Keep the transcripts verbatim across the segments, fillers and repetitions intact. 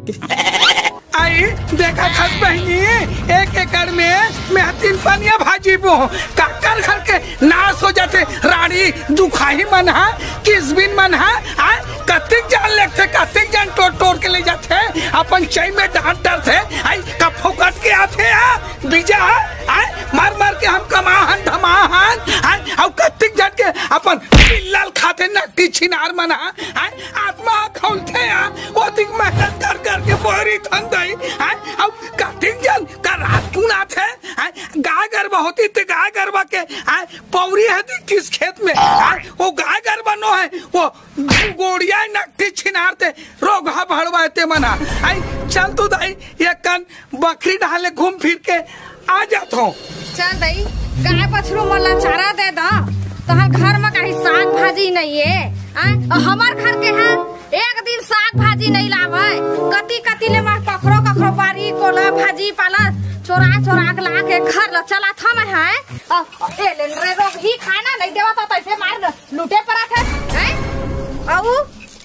आई, देखा थस बहिनी, एक एकड़ में मैं तीन पनिया भाजी बोहूं, काकर घर के नाश हो जाथे। राड़ी दुखाही मन हा, किसबिन मन हा, आ, कतिक जान लेथे, कतिक जान टोर टोर के ले जाथे, अपन चई में डांट डरथे। आई, का फोकट के आथे आ बीजा, आ, मार मार के हम कमाहन धमाहन, आ, अउ कतिक जान के अपन पिल्लल खाथे नकटी छिनार मन हा, आ, आत्मा खौलथे आ, ओतिक मेहनत कर कर के बोरी थन दई, आ, अउ कतिक जान का रात कुन आथे, आ, गाय गरबा होती ते गाय गरबा के, आ, पौरी है ती किस खेत में, आ, वो गाय गरबा नो है, वो गोड़िया नकटी छिनार ते रोगहा भड़वा ते मना। आई, चल तो दाई, ये कन बखरी डहाले घूम फिर के आ जात हो। चल दई, गाय बछरू मन ला चारा दे दा, तहर घर में कहीं साग भाजी नहीं है, आ, अउ हमर घर के है, एक दिन साग भाजी नहीं लावे, कती कती ले मैं कखरो कखरो बारी कोला भाजी पाला चोरा चोरा के ला के घर ला चलाथंव मैं, है। अ, ए ले रे रोगही खाना नहीं देवा तो तैसे मार लूटे पड़त है, हैं? अउ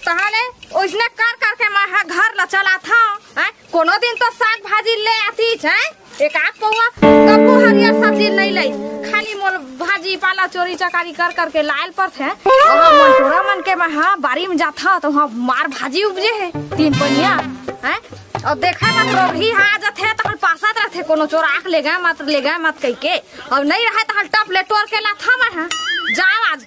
तहाले ओइसने कर कर के मैं हा घर ला चलाथंव, हैं? कोनो दिन तो साग भाजी ले आतीच, हैं? एक आध पौवा कब्बो हरियर सब्जी नहीं लई, खाली मोल भाजी पाला चोरी चकारी कर कर के लायल परथे। अउ मंटोरा मन के मैं हा बारी में जाथंव तो वहाँ मार भाजी उपजे है तीन पनिया, हैं? अउ देखा मत रोगही हा आ जाथे तहन पासत रहथे कोनो चोरा के ले गए मत, ले गए मत कहिके। अउ नहीं रहे तहन टप ले टोर के लाथंव मैं हा। जाव आज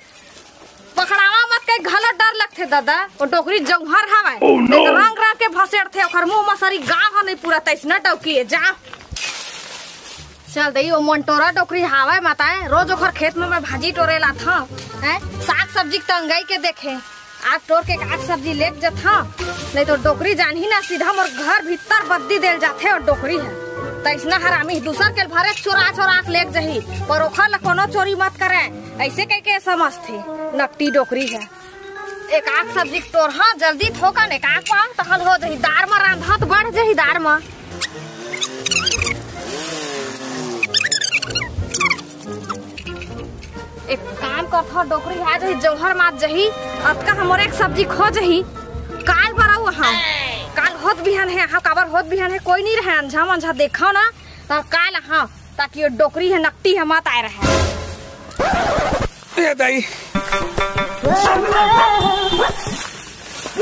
पकड़ावा मत कहि घलो डर लगथे दादा। वो डोकरी जौहर हवय। Oh, no! नहीं तो रंग रंग के भसेड़थे, ओखर मुंह म सरी गांव ह नहीं पूरा तैसना डौकी है। जा चल दई, वो मंटोरा डोकरी हावय मताए, रोज ओखर खेत में मैं भाजी टोरे लाथंव, हैं? साग सब्जी के तंगई के देखे, आज टोर के काट सब्जी लेके जथंव, नहीं तो डोकरी जानही ना सीधा मोर घर भीतर बद्दी देल जाथे। और डोकरी है तैसना हरामी दूसर के भरे चोरा चोरा के लेके जही, पर ओखर ला कोनो चोरी मत करे। ऐसे कह के समझथे, नकटी डोकरी है। एक आग सब्जी के टोरहा जल्दी थोकन, एक आग पाव तहल हो जही, दार म रांधा त बढ़ जही दार म। एक काम करथव, डोकरी आ जही, जौहर मात जही, अतका हमर एक सब्जी खो जही। काल बराऊ हम, काल होत बिहान है, हाँ काबर होत बिहान है, कोई नहीं रहे, अंझा मंझा देखव ना, त काल हाँ ताकि वो डोकरी है नकटी है मत आए रहे। ए दाई।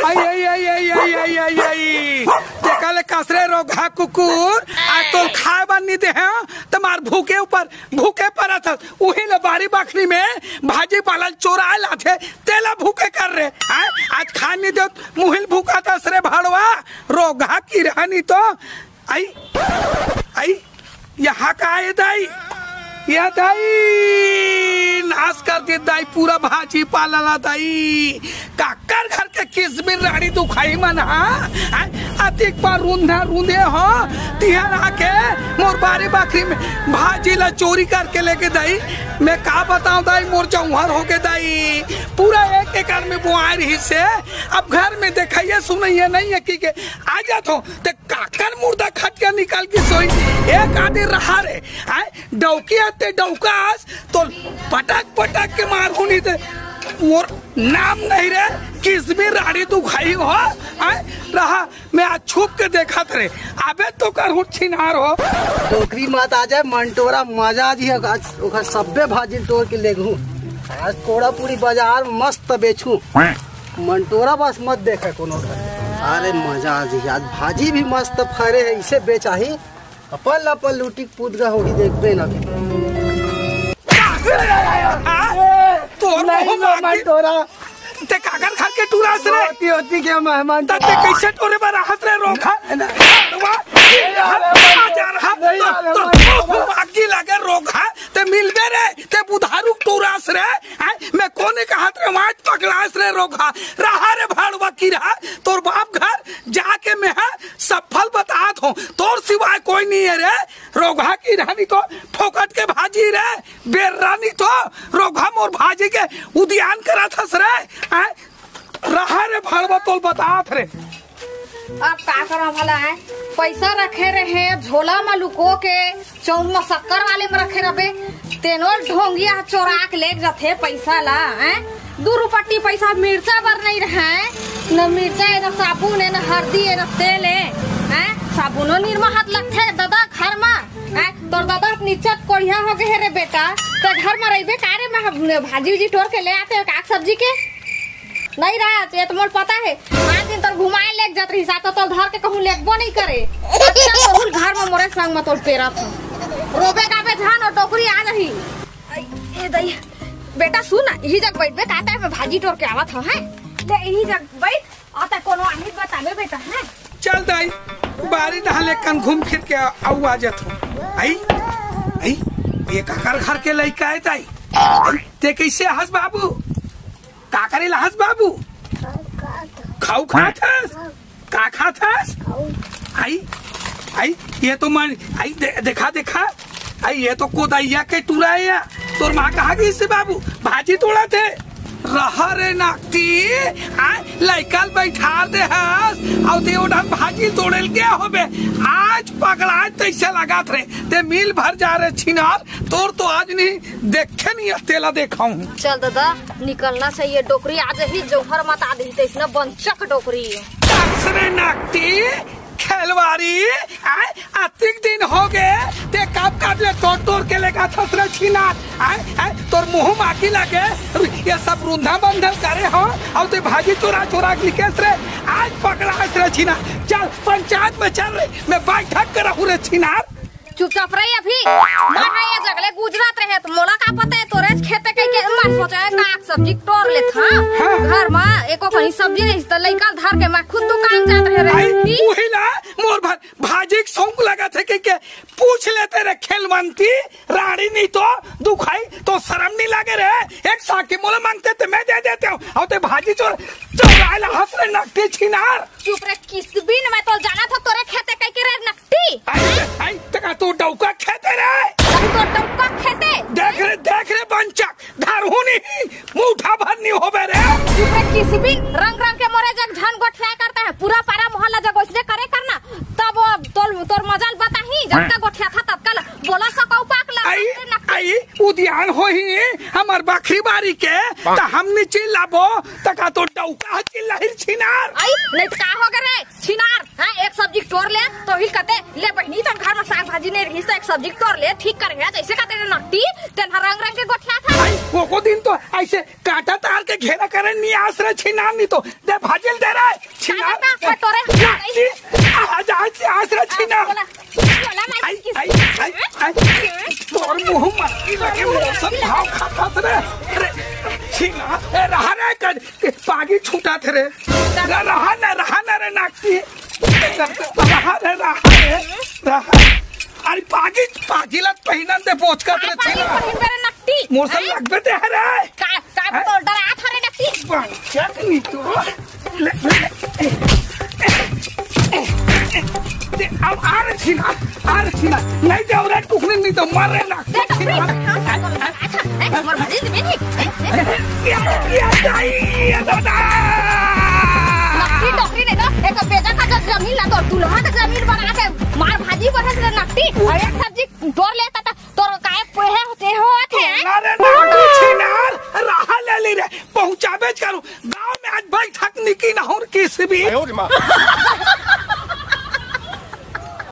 आई, आई, आई। तेका ले कसरे रोगहा कुकुर, आज तोल खाए बर नी दे हैं, त मार भूखे ऊपर भूखे परत हस। उही ले बारी बखरी में भाजी पाला ल चोराए लाथे, तेला भूखे कर रे। हैं? आज खाए नी दे, मुहिल भूखा तस रे भड़वा, रोगहा की रहनी तो। आई, आई, यहाँ का है दाई? या दाई, नाश कर दे दाई, पूरा भाजी पाला ला दाई। काकर घर के किसमिन राड़ी दुखाही मन हा? हैं? अतिक पर रुंधा रुंधे हो, तिहर आके मोर बारी बखरी में भाजी ला चोरी करके लेगे दाई। मैं का बताऊं दाई, मोर जौहर हो गे दाई। पूरा एक एकड़ में बोआए रहिसे, अब घर में देखइया सुनइया नहीं है कि के आ जात हो, ते काकर मुर्दा खटिया निकाल के सोई, एक आदि रहा रे, आय, डौकी आते डौकास, तो पटक पटक के मारहूं नहीं ते मोर नाम नहीं रे, किसमिन राड़ी दुखाही हो, आय, रहा, मैं आज छुप के देखत रे, अबे तो करहूं छिनार हो। डोकरी मत आ जाए, मंटोरा मजा जी, आज ओकर सब्बे भाजी टोर के लेगहूं, आज कोड़ा पूरी बाजार मस्त बेचहूं। मंटोरा बस मत देखे कोनो घर। अरे मजा आ जी, आज भाजी भी मस्त फरे है, इसे बेचाही। अपन ला अपन लूटी के पुदगा होही, देखबे ना। तोर नहीं मुंह मार मांगी। मंटोरा। ते काकर घर के टूरा हस रे? होती, होती क्या मेहमान? त ते कैसे टोरे बर रहत रे रोगहा? ना, ना। वाह, नहीं, आ जा रहा। नहीं, तो, आ रहा, तो, नहीं, तो, नहीं। आगी लगे रोगहा। ते मिलबे रे, ते बुधारू टूरा हस रे। हैं? मैं कोने कहत रे, माच पकड़ास रे रोगहा। रहा रे भाड़वा की रहा, तोर बाप घर जाके मैं हा सब फल बतात हूं, तोर सिवाय कोई नहीं है रे। रोगहा की रहनी तो फोकट के भाजी रे, बेर्रा नहीं तो रोगहा मोर भाजी के उद्यान करत हस रे। हैं? रहा रे भाड़वा तोल बतात रे। अब का करव भला है, पैसा रखे रहे झोला म लुको के, चौंग म शक्कर वाले म रखे रबे, तेनो ढोंगिया ह चोरा के लेग जथे पैसा ला, हैं? दू रुपट्टी पैसा मिर्चा बर नहीं रहे, न मिर्चा हे, न साबुन हे, न हरदी हे, न तेल हे, साबुनो निरमा हाथ लगथे ददा घर मा। आय, तोर ददा निच्चट कोढ़िया हो गे हे रे बेटा। ते घर मा रहिबे का रे, मैं भाजी उजी टोर के ले आते हो का सब्जी के? नहीं राज, ये तो मोर पता है। आज दिन तोर घुमाए लेग जात रही, साथ तोर धर के कहूँ लेगबो नहीं करे। अच्छा, तोर घर मा मोरे संग मा तोर पेरा था। रोबे गाबे झन और डोकरी आ जाही। आई, ए दई, बेटा सुन, यही जग बैठबे, का time में भाजी टोर के आवत हो, हैं? ले, यही जग बैठ, और तै कोनो आही बताबे बेटा, हैं? चल दाई, बारी नहा ले कन घूम फिर के अउ आ जात हो। आई, आई, ये काकर घर के लइका है दाई? ते कैसे हस बाबू? का करे ला हस बाबू? खाऊ खात हस? का खात हस? आई, आई, ये तो मन, आई, दे, देखा, देखा, आई, ये तो कोदैया के टूरा है या। तोर माँ कहाँ गई से बाबू? भाजी तोड़ा थे। रहा रे नाकती, आ, लइका ल बैठार दे हस, अउ ते ओढ़न भाजी तोड़े ल गया होबे। आज पकड़ा तैसे लगात रे, ते मिल भर जा रे छिनार, तोर तो आज नहीं देखे नहीं, तेला देखाऊं। चल दादा, निकलना चाहिए, डोकरी आज ही जौहर मत आ दही, तो इतना बंचक डोकरी। दस रे नाकती, खेलवारी, आय, अतिक दिन हो गए, ते कब काट ले तोड़ तोड़ के लेगा थस रे छिनार, आय, आय, तोर मुंह माकी लगे, ये सब रुंधा बंधल करे हो, अउ ते भाजी चोरा चोरा के निकेस रे, आज पकड़ा रे छिनार, चल पंचायत में चल रे, मैं बैठक करहूं रे छिनार। चुपचाप रही अभी। मैं हा ये जगले गुजरात रहे तो मोला का पता है तोरे खेते कई के, मैं सोचा है का सब्जी टोर लेत हां। हाँ। घर मा एको कहीं सब्जी नहीं तो लइका धर के मैं खुद दुकान जात रहे आई, रे। उही ला मोर भा-, भाजी के शौक लगा थे कई के पूछ लेते रे खेलवंती रानी नहीं तो दुखाई तो शर्म नहीं लगे रे। एक साकी मोला मांगते ते मैं दे देते हूं। अउ ते भाजी चोर चोराए ला हस रे नकटी छिनार। चुप रे किसबिन, मैं तो जाना था तोरे खेते कई के रे नकटी। आई, आई, तका तू डौका खेते रे। अरे तो डौका खेते। देख रे, देख रे बंचक, धरहूं नहीं, मुठा भर नहीं होबे रे। चुप रे किसबिन, रंग रंग के मोरे जग झन गोठिया करता है, पूरा पारा मोहल्ला जग ओसने करे करना, तब वो तोर, तोर मजाल बताही, जब हाँ। तक गोठिया था तब कल बोला सकौ पाक लगा आई, रे नकटी। आई, उद्यान होही हमर बखरी बारी के, त हमनी चिल्लाबो, तका तो डौका चिल्लाही छिनार। आई, नहीं तो का हो गए रे? छिनार, हैं, एक सब्जी टोर ले, तो ही कहते, "ले बहिनी, तोर घर में साग भाजी नहीं रही, तो एक सब्जी टोर ले, ठीक कर गया।" जैसे कहते रे नकटी, तेन रंग रंग के गोठिया था। आई, वो को दिन तो ऐसे कांटा तार के घेरा करे नियास रे छिनार, नहीं तो दे भाजिल दे रे छिनार। कांटा तार के तोरे नकटी, आज, आज, आज रे छिनार। बोला, बोला, मैं आई, किस आई, आई, आई, तोर मुंह मक्की लगे मौसम भाव खाता रे। अरे, छिनार, ए, रहा रे कर, के पागी छूटा थे रे। रे, रहा ना, रहा ना रे नाकती। रहा रे, रहा रे, रहा। अरे पागी, पागी लत पहिनन दे बोचका रे पागी छिनार। पहिन बे रे नकटी। मोर से हैं? लगबे ते हरे। का, का हैं? तो डरा था रे नकटी। बंचक नहीं तो। ले, ले, ले। दे, अब आ रे छिनार, आ रे छिनार। नहीं दे रे टुकनी नहीं तो मर रे ना। दे टुकनी। अच्छा, ए, मोर भाजी दे नहीं। ए, ए, ए, ए, दाई, ए, दादा। नकटी टोकरी नहीं तो, एक बेजा का जब जमीन ला तो दुल्हा का जमीन बना के मार भाजी बढ़त रे नकटी। और एक सब्जी तोर लेता था, तोर काय पोहे होते हो थे, हैं? अरे ना, छिनार, रहा ले ली रे, पहुंचाबे करू। गांव में आज बैठक निकी ना हो किसी भी। आयो रे माँ।